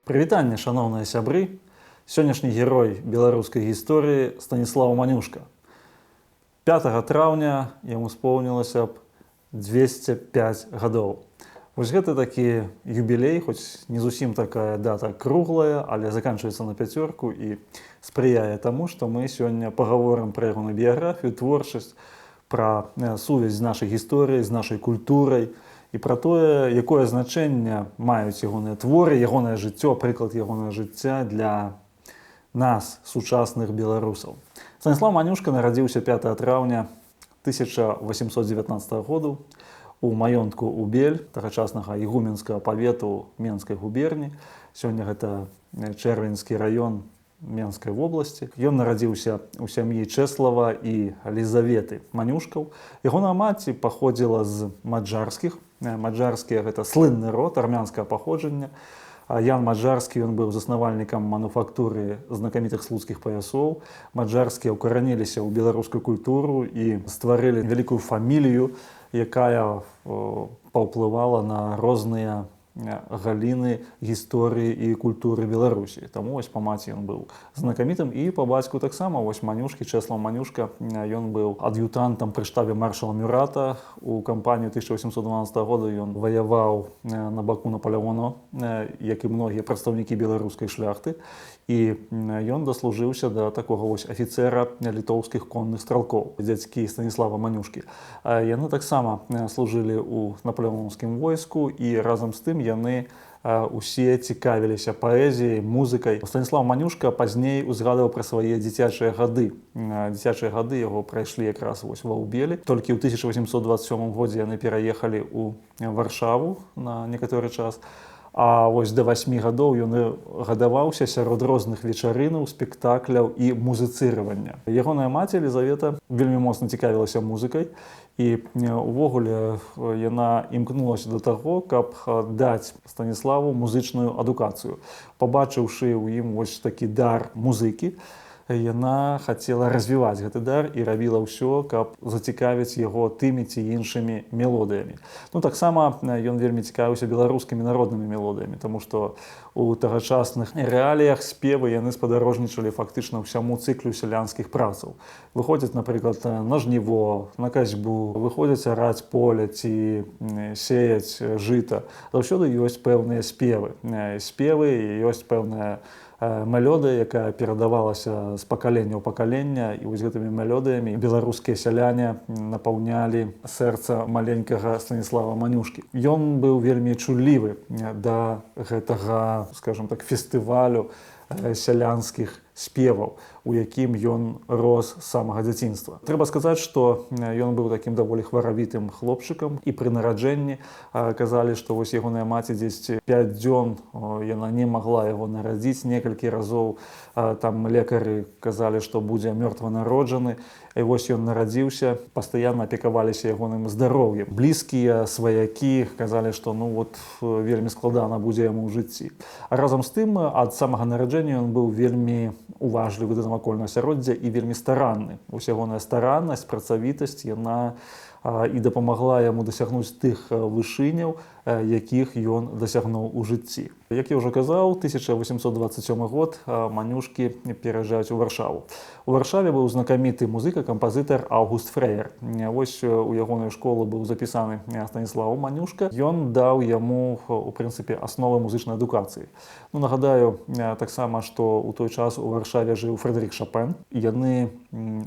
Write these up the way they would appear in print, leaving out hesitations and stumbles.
Прывітанне, шаноўныя сябры. Сённяшні герой беларускай гісторыі Станіслаў Манюшка. 5 траўня яму споўнілася б 205 гадоў. Вось гэта такі юбілей, хоць не зусім такая дата круглая, але заканчваецца на пяцёрку і спрыяе таму, што мы сёння пагаворым пра ягоную біяграфію, творчасць, пра сувязь з нашай гісторыяй, з нашай культурай і пра тое, якое значэнне маюць ягоныя творы, ягонае жыццё, прыклад ягонага жыцця для нас, сучасных беларусаў. Станіслаў Манюшка нарадзіўся 5 траўня 1819 году у маёнтку Убель тагачаснага ігуменскага павету Менскай губерні. Сёння гэта Чэрвеньскі раён Менскай вобласці. Ён нарадзіўся ў сям'і Чэслава і Лізаветы Манюшкаў. Ягоная маці паходзіла з маджарскіх. Маджарскія — гэта слынны род армянскага паходжання. А Ян Маджарскі, ён быў заснавальнікам мануфактуры знакамітых слуцкіх паясоў. Маджарскія ўкараніліся ў беларускую культуру і стварылі вялікую фамілію, якая паўплывала на розныя галіны гісторыі і культуры Беларусі. Таму вось па маці ён быў знакамітым і па бацьку таксама. Вось Манюшкі, Чэслаў Манюшка, ён быў ад'ютантам пры штабе маршала Мюрата. У кампанію 1812 года ён ваяваў на баку Наполеона, як і многія прадстаўнікі беларускай шляхты. І ён даслужыўся да такога вось афіцера літоўскіх конных стралкоў. Дзядзькі Станіслава Манюшкі. Яны таксама служылі ў наполеонаўскім войску, і разам з тым яны усе цікавіліся паэзіяй, музыкай. Станіслаў Манюшка пазней узгадваў пра свае дзіцячыя гады. Дзіцячыя гады яго прайшлі якраз вось ва Убелі. Толькі ў 1827 годзе яны пераехалі ў Варшаву на некаторы час. А вось да 8 гадоў ён і гадаваўся сярод розных вечарынаў, спектакляў і музыцыравання. Ягоная маці Елізавета вельмі моцна цікавілася музыкай, і увогуле яна імкнулася да таго, каб даць Станіславу музычную адукацыю. Пабачыўшы ў ім вось такі дар музыкі, яна хацела развіваць гэты дар і рабіла ўсё, каб зацікавіць яго тымі ці іншымі мелодыямі. Ну, таксама ён вельмі цікавіўся беларускімі народнымі мелодыямі, таму што у тагачасных рэаліях спевы яны спадарожнічалі фактычна ўсяму цыклю сялянскіх працаў. Выходзяць, напрыклад, на жніво, на касьбу, выходзяць араць поле ці сеяць жыта. Заўсёды ёсць пэўныя спевы. Спевы, ёсць пэўная мелодыя, якая перадавалася з пакалення ў пакалення, і вось гэтымі мелодыямі беларускія сяляне напаўнялі сэрца маленькага Станіслава Манюшкі. Ён быў вельмі чуллівы да гэтага, скажем так, фестывалю сялянскіх спеваў, у якім ён рос з самага дзяцінства. Трэба сказаць, што ён быў такім даволі хваравітым хлопчыкам, і пры нараджэнні казалі, што вось ягоная маці дзесьці 5 дзён яна не магла яго нарадзіць, некалькі разоў там лекары казалі, што будзе мёртванароджаны. І вось ён нарадзіўся, пастаянна апекаваліся ягоным здароўем. Блізкія, сваякі казалі, што ну вот вельмі складана будзе яму ў жыцці. А разам з тым ад самага нараджэння ён быў вельмі уважлівы да навакольнага асяроддзя і вельмі старанны. Вось ягоная стараннасць, працавітасць, яна і дапамагла яму дасягнуць тых вышыняў, якіх ён дасягнуў у жыцці. Як я ўжо казаў, 1827 год, Манюшкі пераязджаюць у Варшаву. У Варшаве быў знакаміты музыка, кампазітар Аўгуст Фрэер. Вось у ягоную школу быў запісаны Станіслаў Манюшка. Ён даў яму, у прынцыпе, асновы музычнай адукацыі. Ну, нагадаю таксама, што ў той час у Варшаве жыў Фрэдэрык Шапен. Яны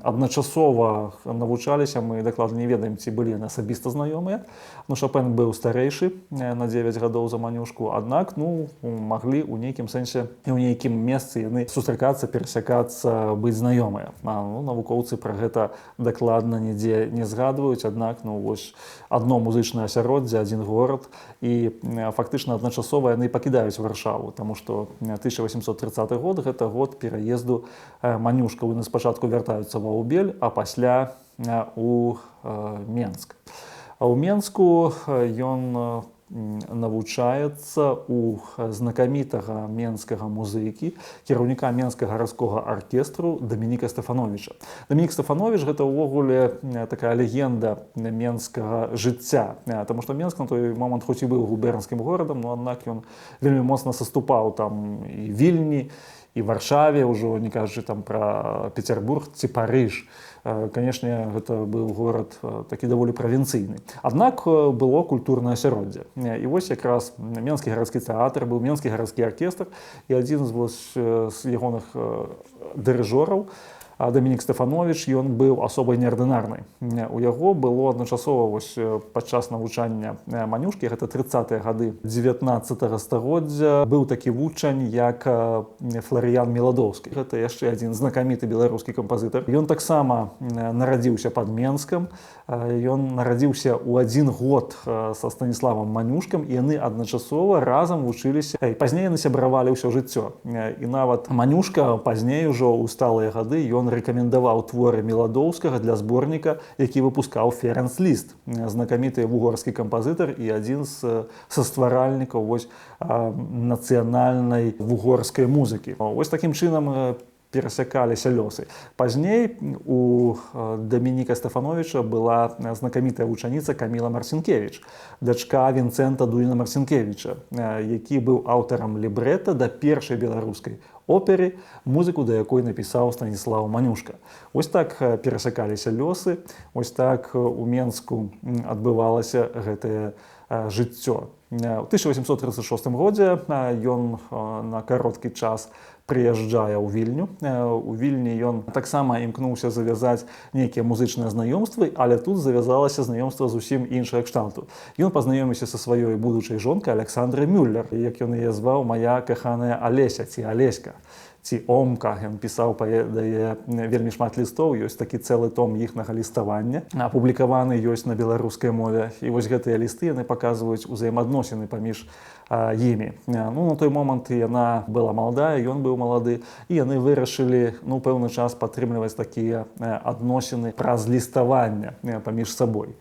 адначасова навучаліся, мы дакладна не ведаем, ці былі яны асабіста знаёмыя. Но Шапен быў старэйшы на 9 гадоў за Манюшку, аднак, ну, маглі ў нейкім сэнсе і ў нейкім месцы яны сустракацца, перасякацца, быць знаёмыя. Ну, навукоўцы пра гэта дакладна нідзе не згадваюць, аднак, ну, вось адно музычнае асяроддзе, адзін горад, і фактычна адначасова яны пакідаюць Варшаву, таму што 1830 год — гэта год пераезду Манюшкаў. Яны спачатку вяртаюцца ва Убель, а пасля у Менск. А ў Менску ён навучаецца у знакамітага менскага музыкі, кіраўніка Менскага гарадскога аркестру Дамініка Стэфановіча. Дамінік Стэфановіч — гэта ўвогуле такая легенда менскага жыцця, таму што Менск на той момант хоць і быў губернскім горадам, но аднак ён вельмі моцна саступаў там і Вільні, і Варшаве, ўжо не кажучы там пра Петербург ці Парыж. Канешне, гэта быў горад такі даволі правінцыйны. Аднак было культурнае асяроддзе. І вось якраз Менскі гарадскі тэатр быў, Менскі гарадскі аркестр, і адзін з вось з ягоных дырыжораў, Дамінік Стэфановіч, ён быў асобай неардынарнай. У яго было адначасова вось падчас навучання Манюшкі, гэта 30-е гады 19 стагоддзя, быў такі вучань, як Фларыян Міладоўскі. Гэта яшчэ адзін знакаміты беларускі кампазітар. Ён таксама нарадзіўся пад Менскам. Ён нарадзіўся ў адзін год са Станіславам Манюшкам, і яны адначасова разам вучыліся. І пазней яны сябравалі ўсё жыццё. І нават Манюшка пазней, ужо ў сталыя гады, ён рэкамендаваў творы Міладоўскага для зборніка, які выпускаў Ферэнц Ліст, знакаміты вугорскі кампазітар і адзін з састваральнікаў вось нацыянальнай вугорскай музыкі. Вось такім чынам перасякаліся лёсы. Пазней у Дамініка Стэфановіча была знакамітая вучаніца Каміла Марцінкевіч, дачка Вінцэнта Дуніна Марцінкевіча, які быў аўтарам лібрэта да першай беларускай оперы, музыку да якой напісаў Станіслаў Манюшка. Вось так перасякаліся лёсы, вось так у Менску адбывалася гэтае жыццё. У 1836 годзе ён на кароткі час прыязджае ў Вільню. У Вільні ён таксама імкнуўся завязаць нейкія музычныя знаёмствы, але тут завязалася знаёмства зусім іншага кшталту. Ён пазнаёміўся са сваёй будучай жонкай Александрай Мюллер, як ён яе зваў, «моя каханая Алеся» ці «Алеська» ці «Омка». Ён пісаў дае вельмі шмат лістоў, ёсць такі цэлы том іхнага ліставання, апублікаваны ёсць на беларускай мове. І вось гэтыя лісты, яны паказваюць узаемаадносіны паміж імі. Ну, на той момант яна была маладая, ён быў малады, і яны вырашылі, ну, пэўны час падтрымліваць такія адносіны праз ліставання паміж сабой.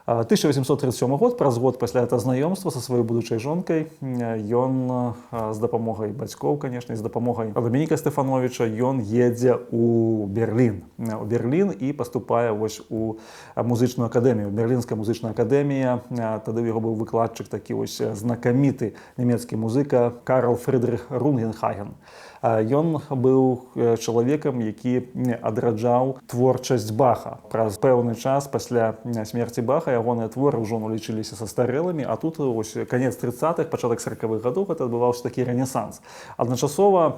1837 год, праз год пасля этого знаёмства са сваёй будучай жонкай, ён з дапамогай бацькоў, канешне, з дапамогай Дамініка Стэфановіча, ён едзе у Берлін. У Берлін і паступае вось у музычную акадэмію. Берлінская музычная акадэмія. Тады ў яго быў выкладчык такі вось знакаміты нямецкі музыка Карл Фрыдрых Рунгенхаген. Ён быў чалавекам, які адраджаў творчасць Баха. Праз пэўны час пасля смерці Баха ягоныя творы ўжо, ну, лічыліся састарэлымі, а тут вось канец 30-х, пачатак 40-х гадоў, гэта адбываўся такі рэнесанс. Адначасова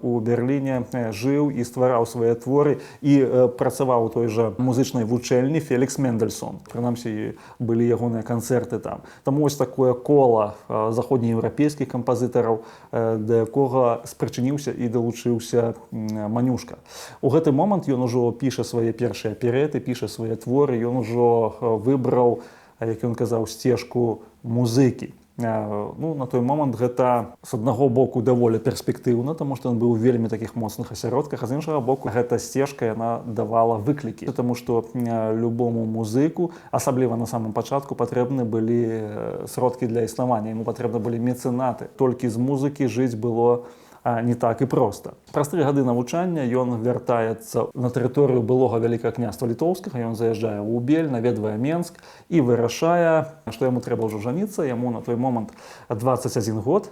у Берліне жыў і ствараў свае творы і працаваў у той жа музычнай вучэльні Фелікс Мендельсон. Прынамсі, былі ягоныя канцэрты там. Таму вось такое кола заходнееўрапейскіх кампазітараў, да якога спрычыніўся і далучыўся Манюшка. У гэты момант ён ужо піша свае першыя аперэты, піша свае творы, ён ужо выбраў, як ён казаў, сцежку музыкі. Ну, на той момант гэта з аднаго боку даволі перспектыўна, таму што ён быў у вельмі такіх моцных асяродках, а з іншага боку, гэта сцежка, яна давала выклікі, таму што любому музыку, асабліва на самым пачатку, патрэбны былі сродкі для існавання, яму патрэбны былі мецэнаты. Толькі з музыкі жыць было не так і проста. Праз 3 гады навучання ён вяртаецца на тэрыторыю былога Вялікага Княства Літоўскага, ён заязджае ў Убель, наведвае Менск і вырашае, што яму трэба ўжо жаніцца, яму на той момант 21 год,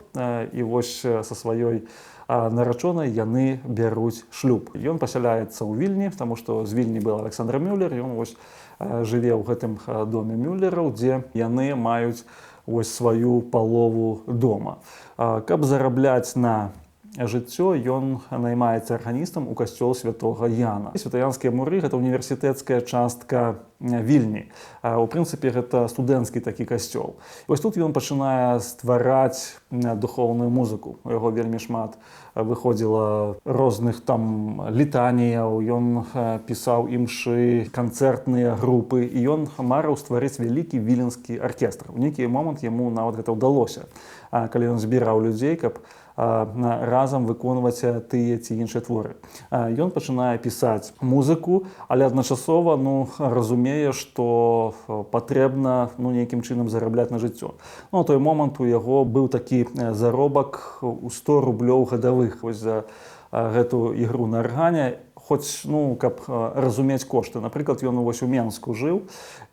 і вось са сваёй нарачонай яны бяруць шлюб. Ён пасяляецца ў Вільні, таму што з Вільні был Александр Мюллер, ён вось жыве ў гэтым доме Мюллераў, дзе яны маюць вось сваю палову дома. Каб зарабляць на жыццё, ён наймаецца арганістам у касцёл святого Яна. Святаянскія муры — гэта універсітэцкая частка Вільні. У прынцыпе, гэта студэнцкі такі касцёл. Вось тут ён пачынае ствараць духоўную музыку. У яго вельмі шмат выходзіла розных там літаніяў, ён пісаў імшы, канцэртныя групы, і ён марыў стварыць вялікі віленскі аркестр. У нейкі момант яму нават гэта ўдалося, калі ён збіраў людзей, каб разам выконваць тыя ці іншыя творы. Ён пачынае пісаць музыку, але адначасова, ну, разумеў, што разумее, што патрэбна, ну, нейкім чынам зарабляць на жыццё. Ну, на той момант у яго быў такі заробак у 100 рублёў гадавых вось за гэту ігру на аргане. Хоць, ну, каб разумець кошты, напрыклад, ён вось у Менску жыў,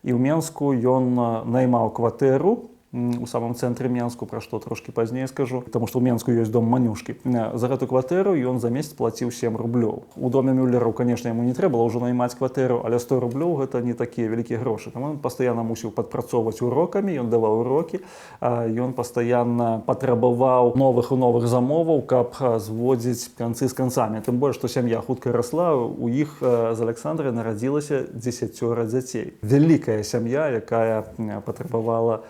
і ў Менску ён наймаў кватэру у самым цэнтры Менску, пра што трошкі пазней скажу, потому что ў Менску ёсць дом Манюшкі. За гэту кватэру ён за месяц плаціў 7 рублёў. У доме Мюллераў, конечно, яму не трэба было ўжо наймаць кватэру, але 100 рублёў — гэта не такія вялікія грошы. Там он пастаянна мусіў падпрацоўваць урокамі, ён даваў урокі, ён пастаянна патрабаваў новых і новых замоваў, каб зводзіць канцы з канцамі. Тым больш, што сям'я хутка расла, у іх з Александрай нарадзілася 10 дзяцей. Вялікая сям'я, якая патрабавала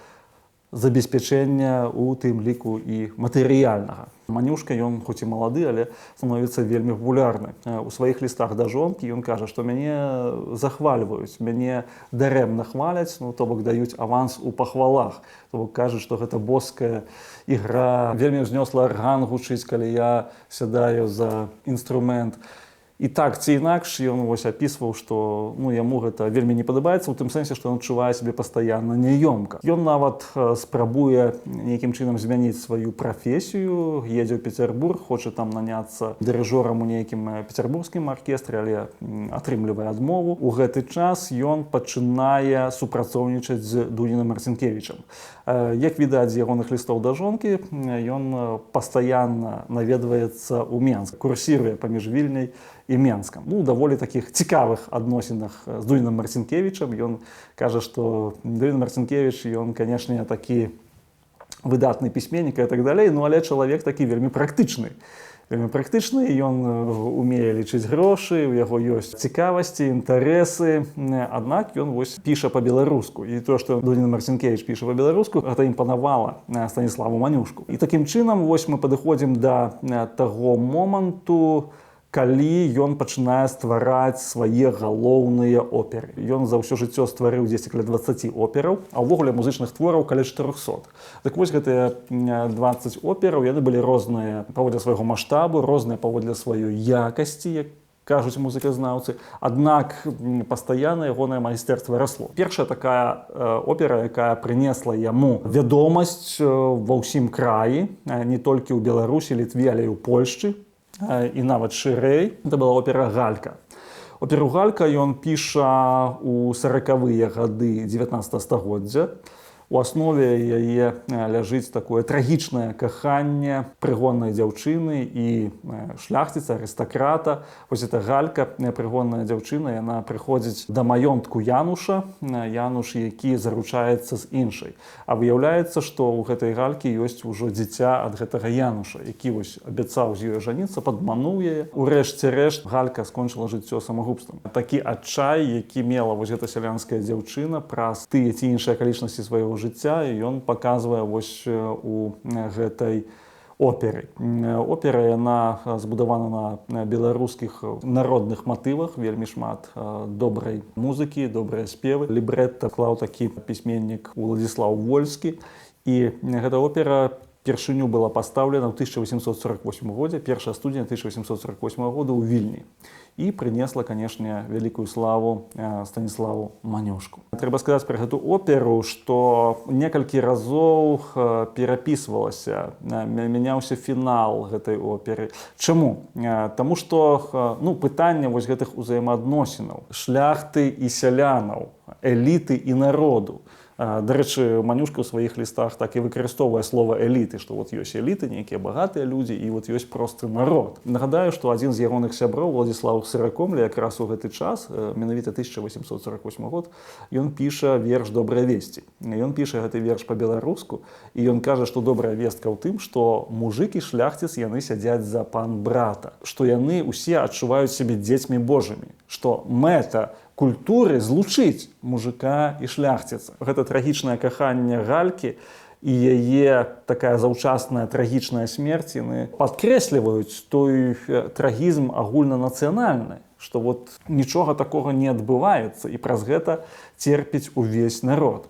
забеспячэння, у тым ліку і матэрыяльнага. Манюшка, ён хоць і малады, але становіцца вельмі папулярны. У сваіх лістах да жонкі ён кажа, што мяне захвальваюць, мяне дарэмна хваляць, ну, то бок даюць аванс у пахвалах. То бок кажуць, што гэта боская ігра, вельмі ўзнёсла арган гучыць, калі я сядаю за інструмент. І так ці інакш ён вось апісваў, што, ну, яму гэта вельмі не падабаецца у тым сэнсе, што ён адчувае сябе пастаянна няёмка. Ён нават спрабуе нейкім чынам змяніць сваю прафесію, едзе ў Петербург, хоча там наняцца дырыжорам у нейкім петербургскім аркестры, але атрымлівае адмову. У гэты час ён пачынае супрацоўнічаць з Дунінам Марцінкевічам. Як відаць з ягоных лістоў да жонкі, ён пастаянна наведваецца ў Менск, курсіруе паміж Вільняй і Менскам. Ну, даволі такіх цікавых адносінах з Дунінам Марцінкевічам. Ён кажа, што Дунін Марцінкевіч, ён, канешне, такі выдатны пісьменнік і так далей, ну, але чалавек такі вельмі практычны. Вельмі практычны, ён умее лічыць грошы, у яго ёсць цікавасці, інтарэсы, аднак ён вось піша па-беларуску. І то, што Дунін Марцінкевіч піша па-беларуску, гэта імпанавала Станіславу Манюшку. І такім чынам вось мы падыходзім да таго моманту, калі ён пачынае ствараць свае галоўныя оперы. Ён за ўсё жыццё стварыў дзесьці каля 20 операў, а ўвогуле музычных твораў каля 400. Так вось, гэтыя 20 операў, яны былі розныя паводле свайго маштабу, розныя паводле сваёй якасці, як кажуць музыказнаўцы. Аднак пастаянна ягонае майстэрства расло. Першая такая опера, якая прынесла яму вядомасць ва ўсім краі, не толькі ў Беларусі, Літве, але і ў Польшчы, і нават шырэй, это была опера «Галька». Оперу «Галька» ён піша у 40-выя гады 19 стагоддзя. У аснове яе ляжыць такое трагічнае каханне прыгоннай дзяўчыны і шляхціца, арыстакрата. Вось эта Галька, прыгонная дзяўчына, яна прыходзіць да маёнтку Януша, Януш, які заручаецца з іншай. А выяўляецца, што ў гэтай Галькі ёсць ужо дзіця ад гэтага Януша, які вось абяцаў з ёй жаніцца, падмануў яе. У рэшце рэшт Галька скончыла жыццё самагубствам. Такі адчай, які мела вось гэта сялянская дзяўчына праз тыя ці іншыя акалічнасці свайго жыцця, ён паказвае вось у гэтай оперы. Опера, яна збудавана на беларускіх народных матывах, вельмі шмат добрай музыкі, добрыя спевы. Лібретта клаў такі пісьменнік Уладзіслаў Вольскі. І гэта опера першыню была пастаўлена ў 1848 годзе, 1 студзеня 1848 года ў Вільні, і прынесла, канешне, вялікую славу Станіславу Манюшку. Трэба сказаць пра гэту оперу, што некалькі разоў перапісвалася, мяняўся фінал гэтай оперы. Чаму? Таму што, ну, пытанне вось гэтых узаемаадносінаў шляхты і сялянаў, эліты і народу. Дарэчы, Манюшка ў сваіх лістах так і выкарыстоўвае слова «эліты», што вот ёсць эліты, нейкія багатыя людзі, і вот ёсць просты народ. Нагадаю, што адзін з ягоных сяброў, Уладзіслаў Сыракомля, якраз у гэты час, менавіта 1848 год, ён піша верш «Добрыя весці». Ён піша гэты верш па-беларуску, і ён кажа, што добрая вестка ў тым, што мужык і шляхціц, яны сядзяць за пан брата, што яны ўсе адчуваюць сябе дзецьмі божымі, што мэта культуры — злучыць мужыка і шляхціца. Гэта трагічнае каханне Галькі і яе такая заўчасная трагічная смерць, яны падкрэсліваюць той трагізм агульнанацыянальны, што вот нічога такога не адбываецца, і праз гэта церпіць увесь народ.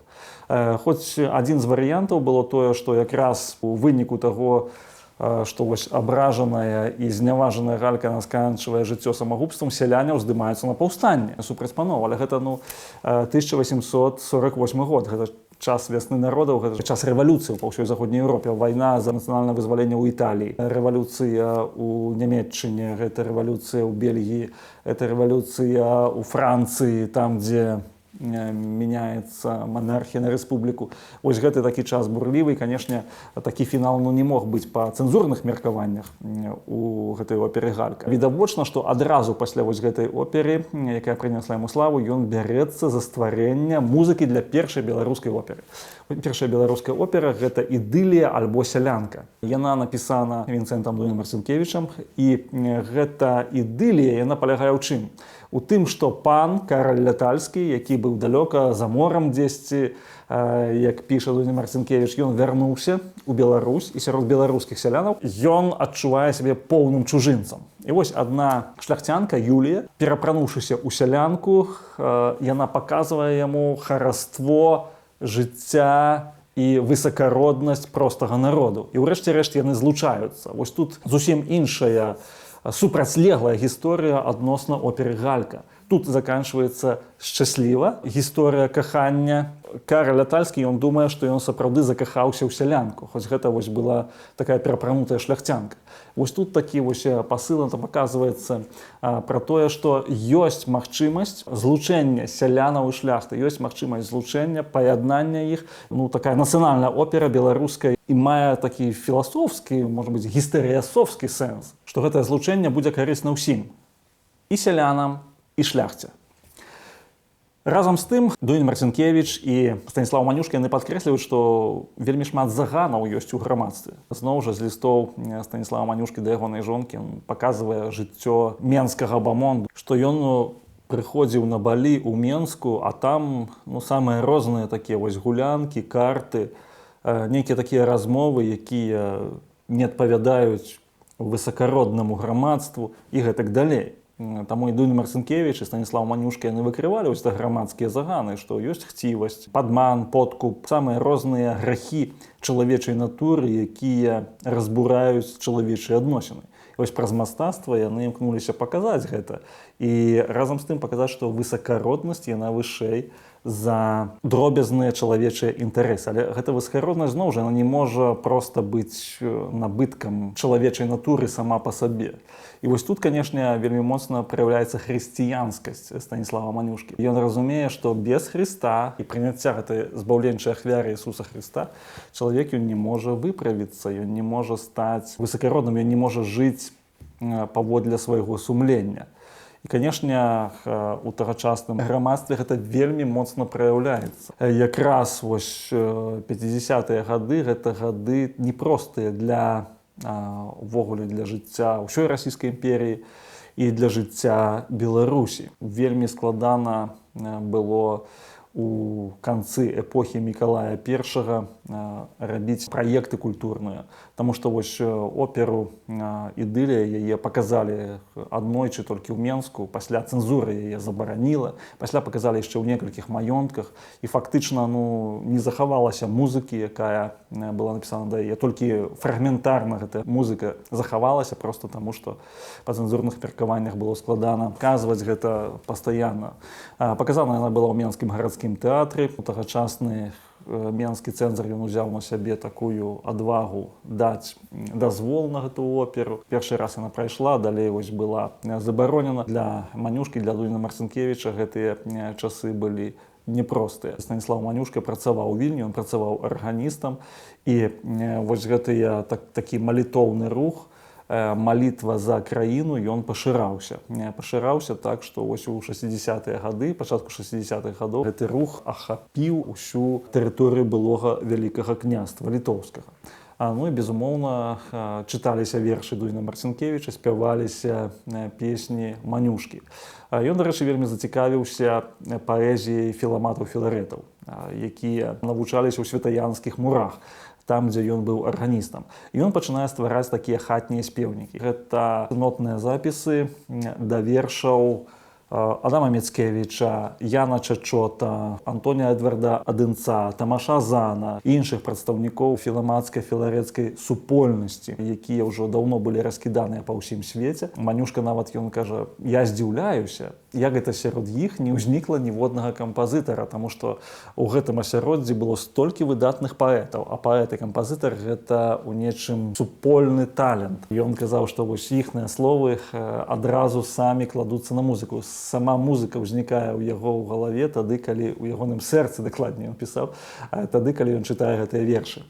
Хоць адзін з варыянтаў было тое, што якраз у выніку таго, што вось абражаная і зняважаная Галька, она сканчвае жыццё самагубствам, сяляне ўздымаюцца на паўстанне супраць паноў. Але гэта, ну, 1848 год, гэта час Вясны народаў, гэта час рэвалюцыі па ўсёй Заходняй Еўропе, вайна за нацыянальнае вызваленне ў Італіі, рэвалюцыя ў Нямеччыне, гэта рэвалюцыя ў Бельгіі, это рэвалюцыя ў Францыі, там, дзе мяняецца манархія на рэспубліку. Ось гэты такі час бурлівы. Канешне, такі фінал, ну, не мог быць па цэнзурных меркаваннях у гэтай оперы «Галька». Відавочна, што адразу пасля вось гэтай оперы, якая прынесла яму славу, ён бярэцца за стварэнне музыкі для першай беларускай оперы. Першая беларуская опера — гэта «Ідылія альбо сялянка». Яна напісана Вінцэнтам Дуніным Марцінкевічам, і гэта ідылія, яна палягае ў чым? У тым, што пан Караль Лятальскі, які быў далёка за морам дзесьці, як піша Дунін Марцінкевіч, ён вярнуўся у Беларусь, і сярод беларускіх сялянаў ён адчувае сябе поўным чужынцам. І вось адна шляхцянка Юлія, перапрануўшыся ў сялянку, яна паказвае яму хараство жыцця і высакароднасць простага народу. І ўрэшце рэшт яны злучаюцца. Вось тут зусім іншая, супрацьлеглая гісторыя адносна оперы «Галька». Тут заканчваецца шчасліва гісторыя кахання. Караль Лятальскі, ён думае, што ён сапраўды закахаўся ў сялянку, хоць гэта вось была такая перапранутая шляхцянка. Вось тут такі вось пасыл там паказваецца пра тое, што ёсць магчымасць злучэння сялянаў і шляхты, ёсць магчымасць злучэння, паяднання іх. Ну, такая нацыянальная опера беларуская і мае такі філасофскі, может быть, гістарыясофскі сэнс, што гэтае злучэнне будзе карысна ўсім: і сялянам, і шляхце. Разам з тым Дунін Марцінкевіч і Станіслаў Манюшка, яны падкрэсліваюць, што вельмі шмат заганаў ёсць у грамадстве. Зноў жа з лістоў Станіслава Манюшкі да ягонай жонкі, ён паказвае жыццё менскага бамонду, што ён, ну, прыходзіў на балі ў Менску, а там, ну, самыя розныя такія вось гулянкі, карты, нейкія такія размовы, якія не адпавядаюць высакароднаму грамадству, і гэтак далей. Таму і Дунін Марцінкевіч, і Станіслаў Манюшка, яны выкрывалі вось грамадскія заганы, што ёсць хцівасць, падман, подкуп, самыя розныя грахі чалавечай натуры, якія разбураюць чалавечыя адносіны. І вось праз мастацтва яны імкнуліся паказаць гэта і разам з тым паказаць, што высакароднасць, яна вышэй за дробязныя чалавечыя інтарэсы. Але гэта высакароднасць, зноў жа, яна не можа проста быць набыткам чалавечай натуры сама па сабе. І вось тут, канешне, вельмі моцна праяўляецца хрысціянскасць Станіслава Манюшкі. Ён разумее, што без Хрыста і прыняцця гэтай збаўленчай ахвяры Ісуса Хрыста чалавек, ён не можа выправіцца, ён не можа стаць высакародным, ён не можа жыць паводле свайго сумлення. І, канешне, у тагачасным грамадстве гэта вельмі моцна праяўляецца. Якраз вось 50-е гады — гэта гады непростыя для увогуле для жыцця ўсёй Расійскай імперіі і для жыцця Беларусі. Вельмі складана было у канцы эпохі Мікалая Першага рабіць праекты культурныя. Таму што вось оперу «Ідылія», яе паказалі аднойчы толькі ў Менску, пасля цэнзура яе забараніла, пасля паказалі яшчэ ў некалькіх маёнтках, і фактычна, ну, не захавалася музыкі, якая была напісана да яе, толькі фрагментарна гэтая музыка захавалася, просто таму, што па цэнзурных меркаваннях было складана паказваць гэта пастаянна. Паказана яна была ў Менскім гарадскім тэатры. Тагачасны менскі цэнзар, ён узяў на сябе такую адвагу даць дазвол на гэту оперу. Першы раз яна прайшла, далей вось была забаронена. Для Манюшкі, для Дуніна Марцінкевіча гэтыя часы былі непростыя. Станіслаў Манюшка працаваў у Вільні, он працаваў арганістам, і вось гэтыя такі малітоўны рух, малітва за краіну, ён пашыраўся. Пашыраўся так, што вось у 60-е гады, пачатку 60-х гадоў гэты рух ахапіў усю тэрыторыю былога Вялікага Княства Літоўскага. Ну і, безумоўна, чыталіся вершы Дуніна Марцінкевіча, спяваліся песні Манюшкі. Ён, дарэчы, вельмі зацікавіўся паэзіяй філаматаў філарэтаў, якія навучаліся ў святаянскіх мурах, там, дзе ён быў арганістам. І ён пачынае ствараць такія хатнія спеўнікі. Гэта нотныя запісы да вершаў. Адама Міцкевіча, Яна Чачота, Антонія Эдварда Адынца, Тамаша Зана, іншых прадстаўнікоў філамацкай, філарэцкай супольнасці, якія ўжо даўно былі раскіданыя па ўсім свеце. Манюшка нават, ён кажа: «Я здзіўляюся, як гэта сярод іх не ўзнікла ніводнага кампазітара, таму што ў гэтым асяроддзі было столькі выдатных паэтаў, а паэт і кампазітар — гэта ў нечым супольны талент». Ён казаў, што вось іхныя словы адразу самі кладуцца на музыку. Сама музыка ўзнікае ў яго ў галаве тады, калі ў ягоным сэрцы, дакладней, ён пісаў, тады, калі ён чытае гэтыя вершы.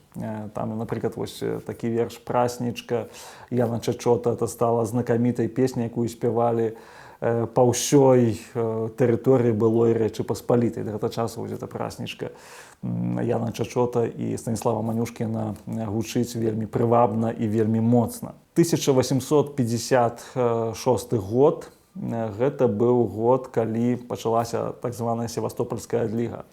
Там, напрыклад, вось такі верш «Праснічка» Яна Чачота, это стала знакамітай песняй, якую спявалі па ўсёй тэрыторыі былой Рэчы Паспалітай. Да гэта часу вось эта «Праснічка» Яна Чачота і Станіслава Манюшкі гучыць вельмі прывабна і вельмі моцна. 1856 год — гэта быў год, калі пачалася так званая Севастопальская адліга.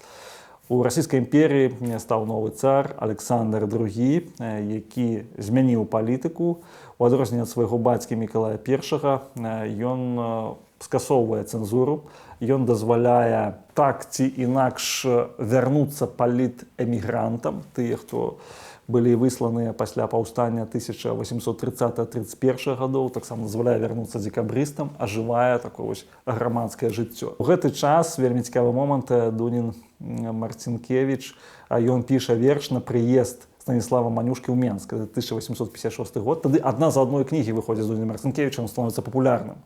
У Расійскай імперіі стаў новы цар Александр II, які змяніў палітыку. У адрозненне ад свайго бацькі Мікалая I, ён скасоўвае цэнзуру, ён дазваляе так ці інакш вярнуцца палітэмігрантам, тыя, хто былі высланыя пасля паўстання 1830-31 гадоў, таксама дазваляе вярнуцца дзекабрыстам, ажывае такое вось грамадскае жыццё. У гэты час вельмі цікавы момант: Дунін Марцінкевіч, ён піша верш на прыезд Станіслава Манюшкі ў Менск, 1856 год. Тады адна за адной кнігі выходзіць з Дуніна Марцінкевіча, он становіцца папулярным.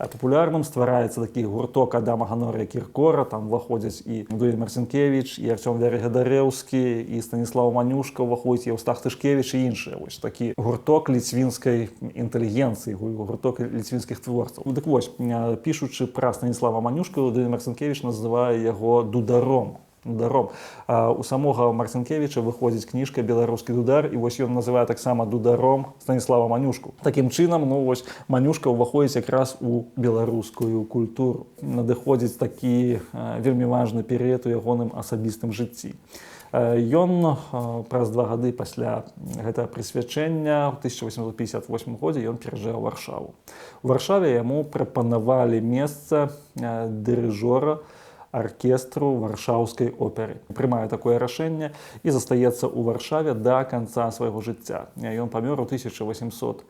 Папулярным ствараецца такі гурток Адама Ганорыя Кіркора, там уваходзяць і Дунін Марцінкевіч, і Арцём Вярыгадарэўскі, і Станіслав Манюшка ўваходзіць, Еўстах Тышкевіч і іншыя. Вось такі гурток ліцвінскай інтэлігенцыі, гурток ліцвінскіх творцаў. Дык вось, пішучы пра Станіслава Манюшку, Дунін Марцінкевіч называе яго дударом. Дударом. У самога Марцінкевіча выходзіць кніжка «Беларускі дудар», і вось ён называе таксама дударом Станіслава Манюшку. Такім чынам, ну вось, Манюшка ўваходзіць якраз у беларускую культуру. Надыходзіць такі вельмі важны перыяд у ягоным асабістым жыцці. Ён праз 2 гады пасля гэтага прысвячэння, ў 1858 годзе, ён пераязджае ў Варшаву. У Варшаве яму прапанавалі месца дырыжора аркестру Варшаўскай оперы. Прымае такое рашэнне і застаецца ў Варшаве да канца свайго жыцця. Ён памёр у 1872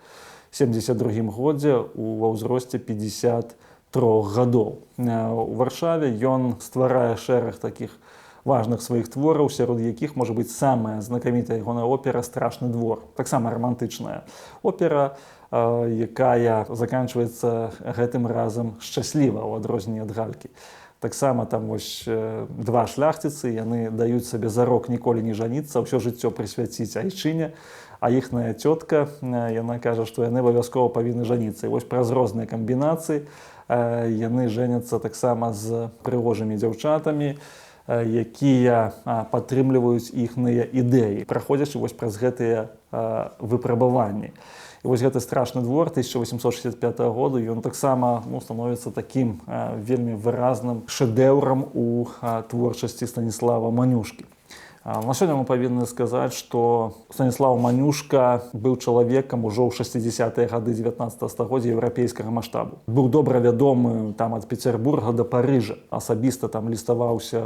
годзе ва ўзросце 53 гадоў. У Варшаве ён стварае шэраг такіх важных сваіх твораў, сярод якіх можа быць самая знакамітая ягоная опера «Страшны двор». Таксама рамантычная опера, якая заканчваецца гэтым разам шчасліва, ў адрозненне ад «Галькі». Таксама там вось два шляхціцы, яны даюць сабе зарок ніколі не жаніцца, ўсё жыццё прысвяціць айчыне, а іхная цётка, яна кажа, што яны абавязкова павінны жаніцца. І вось праз розныя камбінацыі яны жэняцца таксама з прыгожымі дзяўчатамі, якія падтрымліваюць іхныя ідэі, праходзячы вось праз гэтыя выпрабаванні. І вось гэты «Страшны двор» 1865 году, ён таксама, ну, становіцца такім вельмі выразным шэдэўрам у творчасці Станіслава Манюшкі. На сёння мы павінны сказаць, што Станіслав Манюшка быў чалавекам ужо ў 60-е гады 19 стагоддзя еўрапейскага маштабу. Быў добра вядомы там ад Петербурга да Парыжа. Асабіста там ліставаўся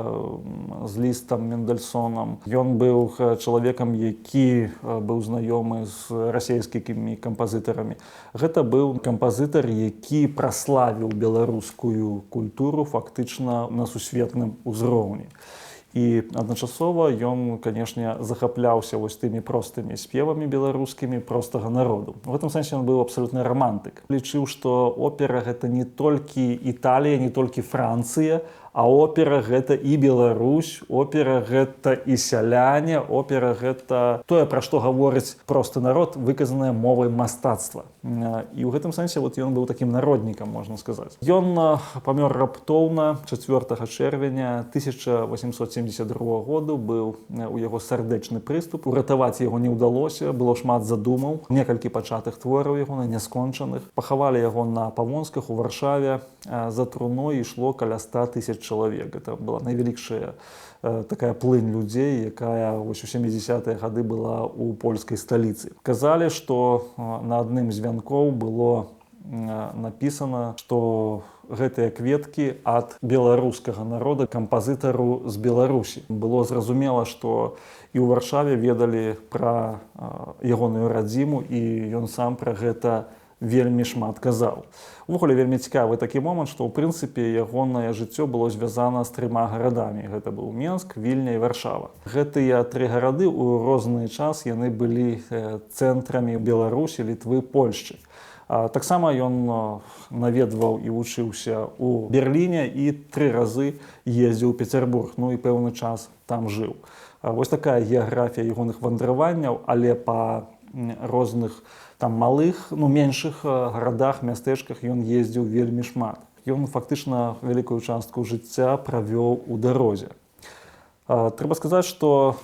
з Лістам, Мендельсонам. Ён быў чалавекам, які быў знаёмы з расійскімі кампазітарамі. Гэта быў кампазітар, які праславіў беларускую культуру фактычна на сусветным узроўні. І адначасова ён, канешне, захапляўся вось тымі простымі спевамі беларускімі простага народу. У гэтым сэнсе ён быў абсалютны рамантык. Лічыў, што опера — гэта не толькі Італія, не толькі Францыя, а опера — гэта і Беларусь, опера — гэта і сяляне, опера — гэта тое, пра што гаворыць просты народ, выказаная мовай мастацтва. І ў гэтым сэнсе вот ён быў такім народнікам, можна сказаць. Ён памёр раптоўна 4 чэрвеня 1872 году, быў у яго сардэчны прыступ. Уратаваць яго не ўдалося, было шмат задумаў, некалькі пачатых твораў яго на няскончаных. Пахавалі яго на Павонсках у Варшаве. За труной ішло каля 100 тысяч чалавек. Это была найвялікшая такая плынь людзей, якая вось у 70-е гады была ў польскай сталіцы. Казалі, што на адным з вянкоў было напісана, што гэтыя кветкі ад беларускага народа кампазітару з Беларусі. Было зразумела, што і ў Варшаве ведалі пра ягоную радзіму, і ён сам пра гэта вельмі шмат казаў. Увогуле вельмі цікавы такі момант, што ў прынцыпе ягонае жыццё было звязана з трыма гарадамі. Гэта быў Менск, Вільня і Варшава. Гэтыя тры гарады ў розны час яны былі цэнтрамі Беларусі, Літвы, Польшчы. Таксама ён наведваў і вучыўся ў Берліне і тры разы ездзіў у Петербург, ну і пэўны час там жыў. Вось такая геаграфія ягоных вандраванняў, але па розных там малых, ну, меншых гарадах, мястэчках ён ездзіў вельмі шмат. Ён фактычна вялікую частку жыцця правёў у дарозе. Трэба сказаць, што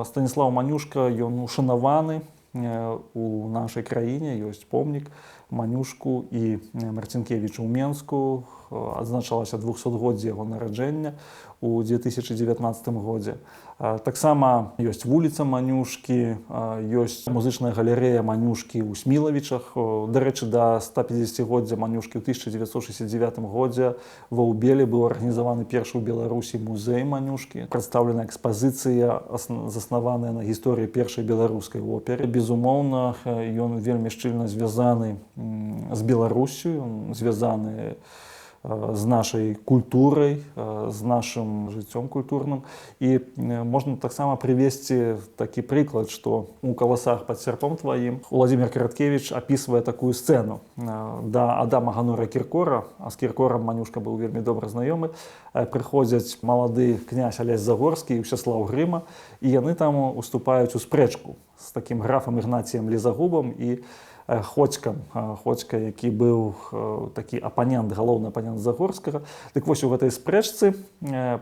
Станіслаў Манюшка, ён ушанаваны у нашай краіне, ёсць помнік Манюшку і Марцінкевічу ў Менску, адзначалася 200-годдзе яго нараджэння у 2019 годзе. Таксама ёсць вуліца Манюшкі, ёсць музычная галерэя Манюшкі ў Смілавічах. Дарэчы, да 150-годдзя Манюшкі ў 1969 годзе ва Ўбелі быў арганізаваны першы ў Беларусі музей Манюшкі. Прадстаўлена экспазіцыя, заснаваная на гісторыі першай беларускай оперы. Безумоўна, ён вельмі шчыльна звязаны з Беларуссю, ён звязаны з нашай культурай, з нашым жыццём культурным. І можна таксама прывесці такі прыклад, што у «Каласах пад сярпом тваім» Уладзімір Караткевіч апісвае такую сцэну. Да Адама Ганора Кіркора, а з Кіркорам Манюшка быў вельмі добра знаёмы, прыходзяць малады князь Алесь Загорскі і Усяслаў Грыма, і яны там уступаюць у спрэчку з такім графам Ігнаціем Лізагубам і Хоцькам, Хоцька, які быў такі апанент, галоўны апанент Загорскага. Дык вось, у гэтай спрэчцы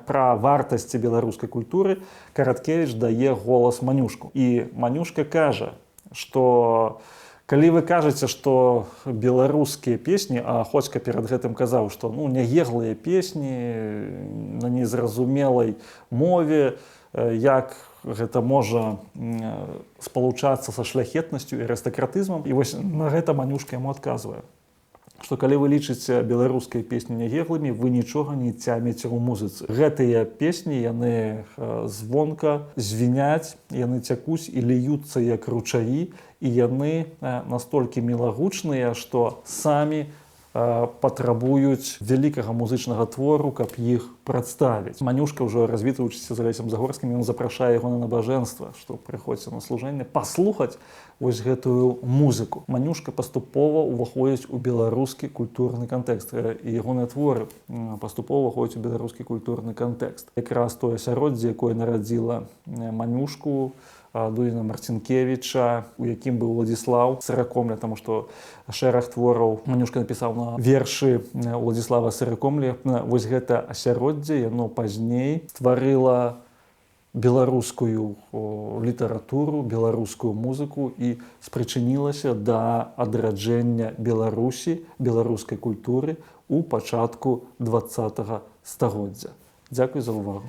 пра вартасці беларускай культуры Караткевіч дае голас Манюшку. І Манюшка кажа, што калі вы кажаце, што беларускія песні, а Хоцька перад гэтым казаў, што, ну, нягеглыя песні на незразумелай мове, як гэта можа спалучацца са шляхетнасцю і арыстакратызмам. І вось на гэта Манюшка яму адказвае, што калі вы лічыце беларускія песні нягеглымі, вы нічога не цяміце ў музыцы. Гэтыя песні, яны звонка звіняць, яны цякуць і ліюцца як ручаі, і яны настолькі мілагучныя, што самі патрабуюць вялікага музычнага твору, каб іх прадставіць. Манюшка, ўжо развітваючыся з Алесем Загорскім, ён запрашае яго на набажэнства, што прыходзьце на служэнне паслухаць вось гэтую музыку. Манюшка паступова ўваходзіць у беларускі культурны кантэкст, і ягоныя творы паступова ўваходзяць у беларускі культурны кантэкст. Якраз тое асяроддзе, якое нарадзіла Манюшку, Дудзіна, Марцінкевіча, у якім быў Уладзіслаў Сыракомля, таму што шэраг твораў Манюшка напісаў на вершы Уладзіслава Сыракомлі. Вось гэта асяроддзе, яно пазней стварыла беларускую літаратуру, беларускую музыку і спрычынілася да адраджэння Беларусі, беларускай культуры ў пачатку 20 стагоддзя. Дзякуй за ўвагу.